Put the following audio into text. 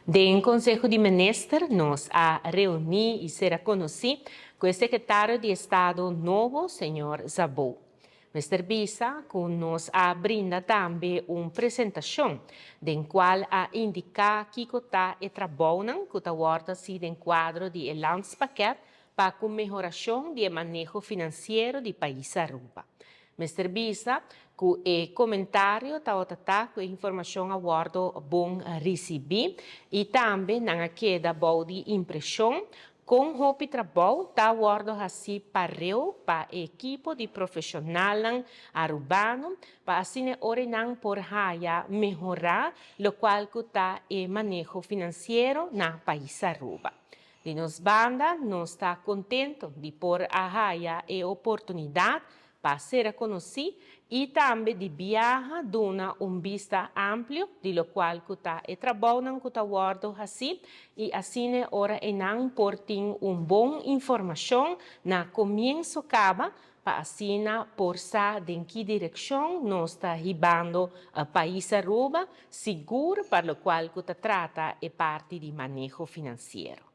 Den Conseho di Minister nos a reuni y sera conoci cu e Secretario di Estado nobo, señor Szabó. Mester bisa cu nos a brinda tambe un presentacion den cual a indica kico ta e trabounan cu ta wordo haci den cuadro di e landspakket pa cu mehoracion di e maneho financiero di pais Aruba. Mester bisa cu e comentario tabata ta cu e informacion a wordo bon ricibi y tambe nan a keda bou di impresion con hopi trabou ta wordo haci pareu pa e ekipo di profesionalnan Arubano pa asina ora nan por haya mehora locual cu ta e maneho financiero na pais Aruba. Di nos banda nos ta contento di por a haya e oportunidad pa ser conoci y tambe di biaha duna un bista amplio di locual cu ta e trabounan cu ta wordo haci y asina ora nan por tin un bon informacion na comienso caba pa asina por sa den ki direccion nos ta hibando pais Aruba, sigur pa locual cu ta trata e parti di maneho financiero.